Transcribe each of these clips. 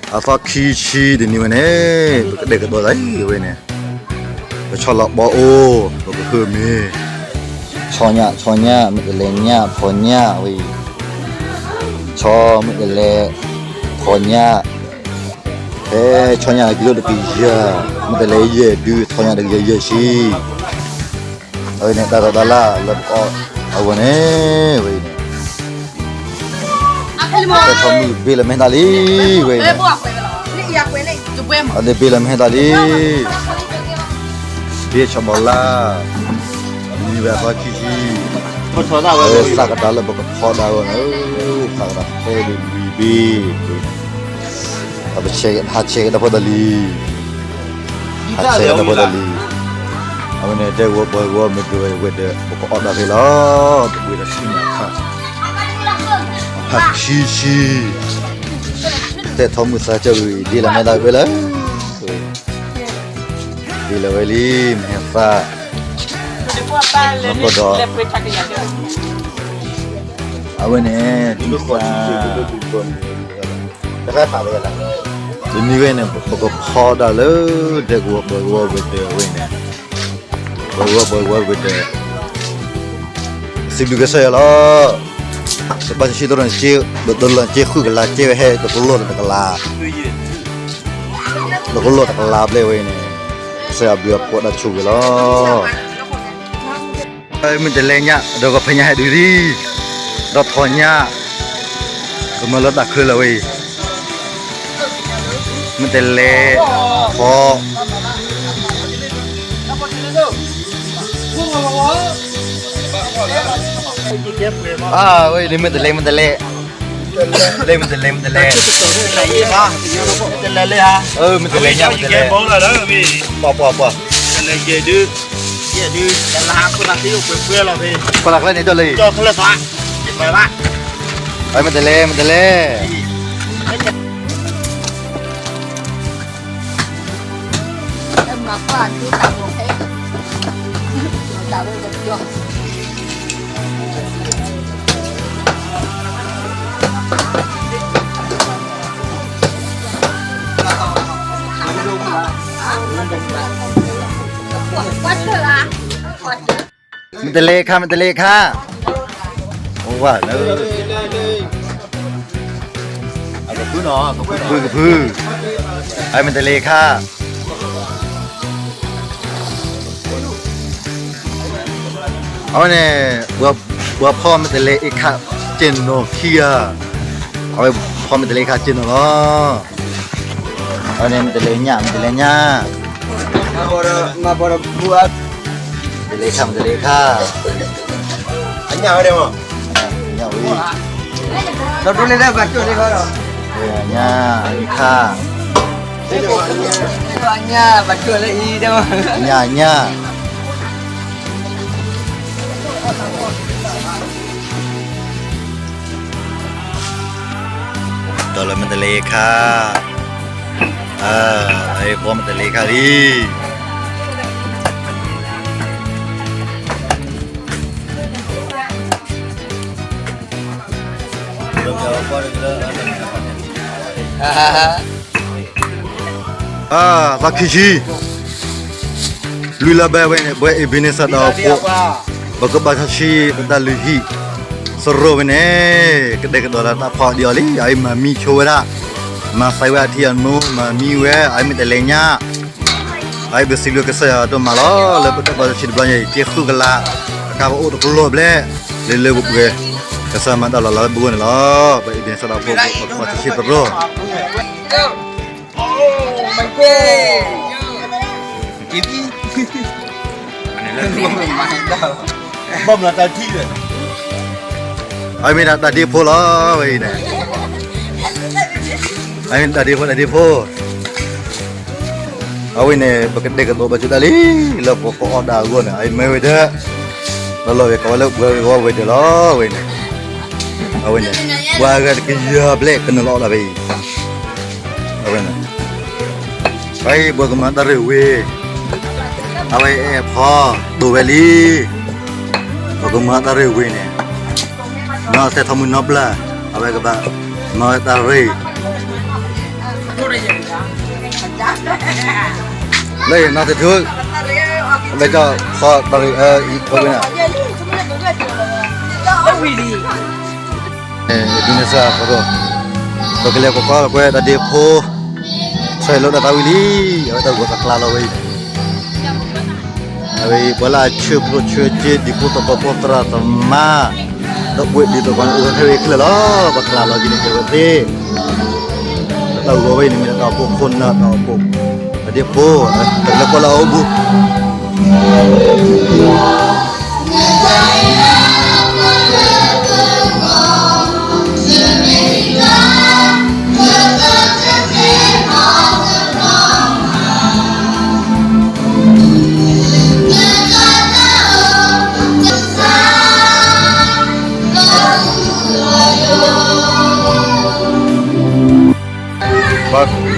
အသီခံဆံတနံၤဝဲန့ၣ် ပကဒဲးကဒီးလၢဝဲန့ၣ်, ပဆီလီၤဘီအိၣ် ပကဟုၣ်မ့ၤ, ဆီညၣ် ဆီညၣ် မ့ၢ်တလဲညၣ် ဖီညၣ်ဝဲအံၤ, ဆီမ့ၢ်တလဲ ဖီညၣ်, ဖဲဆီညၣ်ကံလိတကယၤ, မ့ၢ်တလဲယဲၢ်ဒု ဆီညၣ်တကယၤယဲၢ်ဆံ အဝဲန့ၣ် တၢ်တီတၢ်လၢ်လၢပကအီၣ်အဂီၢ်န့ၣ် ဝဲအံၤန့ၣ်, ဖဲထီမုၣ်ဘ့ၣ်လၢမ့ၢ်တၢ်လံဝဲအံၤန့ၣ်, အဒ့ဘ့ၣ်လၢမ့ၢ်တၢ်လံ, ဘ့ၣ်ဆီဘီလၢ်, မံၤဝဲအသီခံဆံ, သးကတၢၢ်လၢပကဖီဒၣ်အဂီၢ်န့ၣ်, သးကတၢၢ်ဖဲဒ်ဝံၤဘ့ၣ် ဟးဆဲးကဒီးဖိတၢ်လံၤ, ဟးဆဲးကဒီးဖိတၢ်လံၤ, အဝဲန့ၣ် ဒဲကဝီၤပှၤကဝီၤမ့ၢ်ဒိးဝဲဒီး ပကအီၣ်ဒၣ်ဖဲလီၤ, ပပှ့ၤဒီးဆူညါခါ, ဖးဆံဆံ, တဲထီမုၢ်သးကၢ်ဝံၤ ဒ်လဲၣ်မ့ၢ်ဒၣ်ဝဲလၢ ဒ်လဲၣ်ဝဲလံ မဟဲသၣ်, ဒီး အဝဲန့ၣ် ဒ်န့ၣ်, တနံၤဝဲန့ၣ် ပကဖီဒၣ်လၢ ဒဲကဝီၤပှၤကဝီၤဝဲဒီးအဝဲန့ၣ်, ပှၤကဝီၤပှၤကဝီၤဝဲဒီး, စံးဘျုးကစၢ်ယွၤလီၤ, တဘၣ်ဆံးတရၢန့ၣ်, တလီၤက့ဃုကလးကဲဝဲဟဲတကလီၢ်တကလး, တကလီၢ်တကလးဘျဲၣ်ဝဲန့ၣ်, ကစၢ်ယွၤဘျုးအဖှိၣ်တၢ်ဆိၣ်ဂ့ၤလီၤ. မ့ၢ်တလဲညၣ် ဒီးကဖဲညၣ်ဟဲဒုးလံ, ဒီးထီညၣ်, ကမၤလၢတၢ်ချၢလၢဝဲအံၤ, မ့ၢ်တလဲ, ထီ, အဝဲအံၤဒ်မ့ၢ်တလဲ မ့ၢ်တလဲ, တလဲ, မ့ၢ်တလဲ, မ့ၢ်တလဲ, မ့ၢ်တလဲညၣ် မ့ၢ်တလဲ, ပှၤ ပှၤ ပှၤ, ပှၤလၢန့ၣ်ဒီးလၢ, မ့ၢ်တလဲ, မ့ၢ်တလဲ. မ့ၢ်တလဲခါ မ့ၢ်တလဲခါ, ဝါ, ကဖု, ကဖု, အမ့ၢ်တလဲခါ. အဝဲန့ၣ်, ပှၤဖီမ့ၢ်တလဲအ့ခါ, ကဲနီၢ်ခံဂၤ, အဝဲဖီမ့ၢ်တလဲခါကဲနီၢ်လီၤ. အဝဲန့ၣ်မ့ၢ်တလဲညၣ် မ့ၢ်တလဲညၣ်, မ့ၢ်တလဲခါ မ့ၢ်တလဲခါ, ညၣ်ဝံၤ, ညၣ်အ့ခါ, ညၣ်ညၣ် ဒီးလၢမ့ၢ်တလဲခါ, အဖီမ့ၢ်တလဲခါလံ. သီခံဆံ, လွံၢ်လါဘဲဝဲန့ၣ် ပဝဲ Ebenezer တၢ်အိၣ်ဖှိၣ်, ပကဘၣ်ဆၣ်ဆံပတၢ်လုၢ်ဟံၣ်, စရီဝဲန့ၣ်, ကဒဲကဒီးလၢတၢ်ဖီဒံးအီၤလံ, အအံၤမၤမံဆိဝဲဒၣ်, မၤသးဝဲအထံအနိ, မၤမံဝဲ, အအံၤမ့ၢ်တလဲညါ အအံၤပစံးဘျုးကစၢ်ယွၤဒိၣ်မးလီၤ, လၢပတၢ်ဘၣ်ဆၣ်ဆံတဘျီညါအံၤ ကဲဃုကလး, အခါပအိၣ်တကလီၢ်ဘျဲၣ်, လၢလၢပှဲၤပှဲၤ, ကစၢ်မၤတၢ်လီၤလးလၢပဂီၢ်န့ၣ်လီၤ. ပ Ebenezer တၢ်အိၣ်ဖှိၣ် ပကဘၣ်ဆၣ်ဆံသရီ အမ့ၢ်ဒၣ်တၢ်ဒ့ဖိလီၤ, ဝဲအံၤန့ၣ်, အမ့ၢ်ဒၣ်တၢ်ဒ့ဖိ တၢ်ဒ့ဖိ, အဝဲန့ၣ် ပကဒဲကဒီးဘၣ်ကၠိဒၣ်လံ, လၢပကအီၣ်ဒၣ်အဂီၢ်န့ၣ် အအံၤမ့ၢ်ဝဲဒၣ်, ဒီးလီၤဂာ်ကဝဲလၢပှၤဂီၢ်ဝဲဒၣ်လီၤ, ဝဲန့ၣ်, အဝဲန့ၣ်, ပှၤဂၤတကယၤဘျဲၣ်ကနုာ်လီၤအီၣ်ဒၣ်ဖဲအံၤ, အဝဲန့ၣ် ပှၤအံၤပှၤကမၤတၢ်ရ့ၣ်ဝ့ၤ, အဝဲအဲၣ်ဖီဒိၣ်ဝဲလံ, ပှၤကမၤတၢ်ရ့ၣ်ဝ့ၤန့ၣ်, နီၢ်သဲထီမုၢ်နီၢ်ပျၢ်, အဝဲကဘၣ်မၤဝဲတၢ်ရ့ၣ်, လၢအံၤနီၢ်သထုး, ဘဲကီၢ်ခီတရံးအံၤဖိဝံၤနၤ, ဒ်န့ၣ်စ့ၢ်ကီး ပကလဲၤကွၢ်ကွၢ်ကွဲတၢ်ဒ့ဖိ ဆဲးလီၤတၢ်သးဝံၣ်လံ, အဝဲတၢ်ဂီၤတၢ်ကျါလီၤဝဲအံၤ အဝဲအံၤ ပှၤလၢအဆၢဖျိဆၢစ့ ဒံဖိသကိးဖိသရၣ်သမါ ဒီးပှၤဒ်သိးပှၤန့ၣ်အိၣ်ဝဲဖဲအံၤခဲလၢာ်လီၤ. ပကျါလီၤက့ၤန့ၣ်ကဲဝဲသ့ၣ် တၢ်ဂီၤဝဲအံၤန့ၣ်မ့ၢ်ဒၣ်တၢ်အိၣ်ဖှိၣ်ခိၣ်နၢ် တၢ်အိၣ်ဖှိၣ်တၢ်ဒ့ဖိ တၢ်ကလဲၤကွၢ်လၢအအိၣ်ဘူး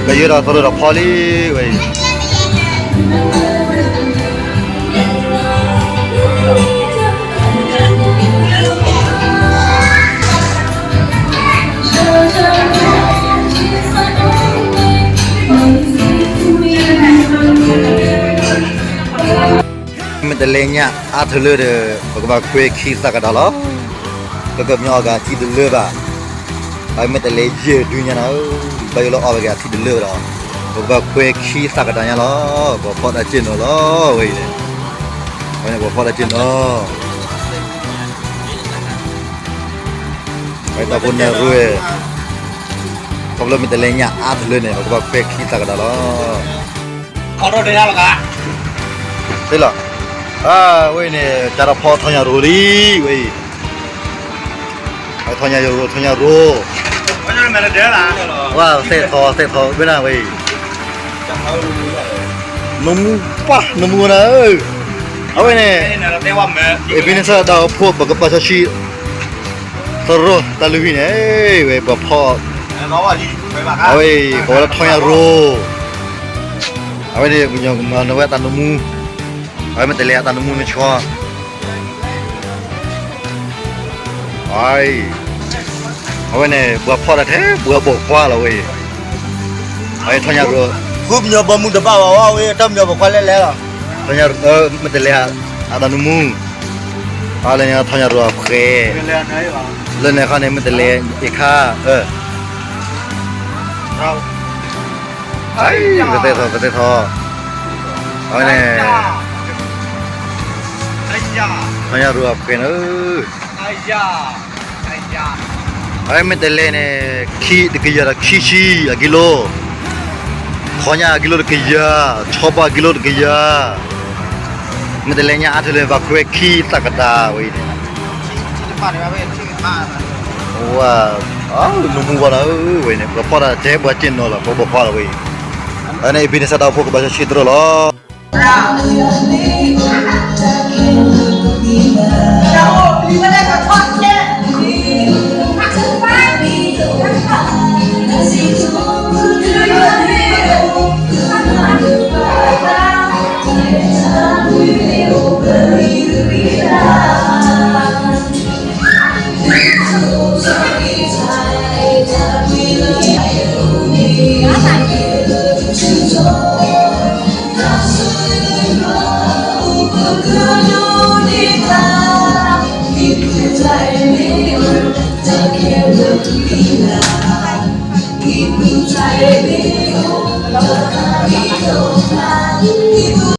ပယဲဒီးသရိာ်ဒီးဖီလံဝဲအံၤ မ့ၢ်တလဲညၣ်အါထလၢဒီး ပကဘၣ်ခွဲခံသးကဒါလီၤ. ပကမ့ၢ်အီၣ်က့ၤအထံတလၢဘၣ်. အမ့ၢ်တလဲယဲၢ်ဒုညါနၤဧၢ, ဘၣ်ယိၣ်လၢအီၣ်ဝဲက့ၤအထံတလၢဘၣ်ဒီး ပကဘၣ်ခွဲခံသးကဒါညါလီၤ. ပှၤဖီၣ်တၢ်က့ၢ်နီၤလီၤ ဝဲအံၤန့ၣ်, ဝဲန့ၣ်ပှၤဖီၣ်တၢ်က့ၢ်နီၤ ပှၤတၢ်ဖိနဲၣ်ရွဲၣ်, ခီဖျိမ့ၢ်တလဲညၣ်အါထလၢန့ၣ် ပကဘၣ်ခွဲခံသးကဒါလီၤ. သ့လီၤ, အဝဲအံၤန့ၣ် ကၢ်ထီၣ်ဖီထီၣ်ညၣ်ရိၤလံ ဝဲအံၤ, ထီၣ်ညၣ်ရိၤ ထီၣ်ညၣ်ရိၤ, ဝဲသဲထီၣ် သဲထီၣ်ဝဲဒၣ်ဝဲအံၤ နမူပၢ် နမူနၤဧၢ, အဝဲန့ၣ် အ့ၣ်ဘ့နစၢၣ်တၢ်အိၣ်ဖှိၣ် ပကပာ်စီဆှံ သရိာ်တၢ်လုၢ်ဟံၣ်န့ၣ် ဝဲပှၤဖီၣ်, အဝဲအံၤ ကိးဝဲလၢထီၣ်ညၣ်ရိၤ, အဝဲန့ၣ် ပညီကမၤနၢၤဝဲအတၢ်နမူ, အဝဲမ့ၢ်တလဲအတၢ်နမူန့ၣ်ဆီ အဝဲန့ၣ် ပှၤဖီၣ်တၢ်ထဲ ပှၤပိာ်ခွါလီၤဝဲအံၤ, အဝဲထီၣ်ညၣ်ရိၤ, ဃုပညီဘီမုၢ်တဘၣ်ဘၣ်ဝဲ အဝဲတၢ်ပညီပိာ်ခွါလဲၣ်လဲၣ်လီၤ, မ့ၢ်တလဲအတၢ်နမူ, အဝဲလၢထီၣ်ညၣ်ရိၤအဖှဲး, လၢန့ၣ်ခါန့ၣ် မ့ၢ်တလဲအ့ၣ်ခါ, ပသဲထီၣ် ပသဲထီၣ်, အဝဲန့ၣ် ထီၣ်ညၣ်ရိၤအဖှဲးန့ၣ်, အဝဲမ့ၢ်တလဲန့ၣ် ခံတကယၤဒီးခံဆံအကံလိ, ထီၣ်ညၣ်အကံလိတကယၤ, ဆီဘီအကံလိတကယၤ, မ့ၢ်တလဲညၣ်အါထလၢန့ၣ် ဘၣ်ခွဲခံသးကဒါဝဲအံၤန့ၣ်, ဝဲ, နမူဘၣ်နၤဧၢ, ဝဲန့ၣ် ပှၤဖီၣ်တၢ်ထဲပှၤက့ၢ်နီၤလီၤ ပှၤပိာ်ခွါလီၤဝဲအံၤ, အဝဲန့ၣ် အ့ၣ်ဘ့နစၢၣ်တၢ်အိၣ်ဖှိၣ်ကပာ်စီဆှံသရိာ်လီၤ.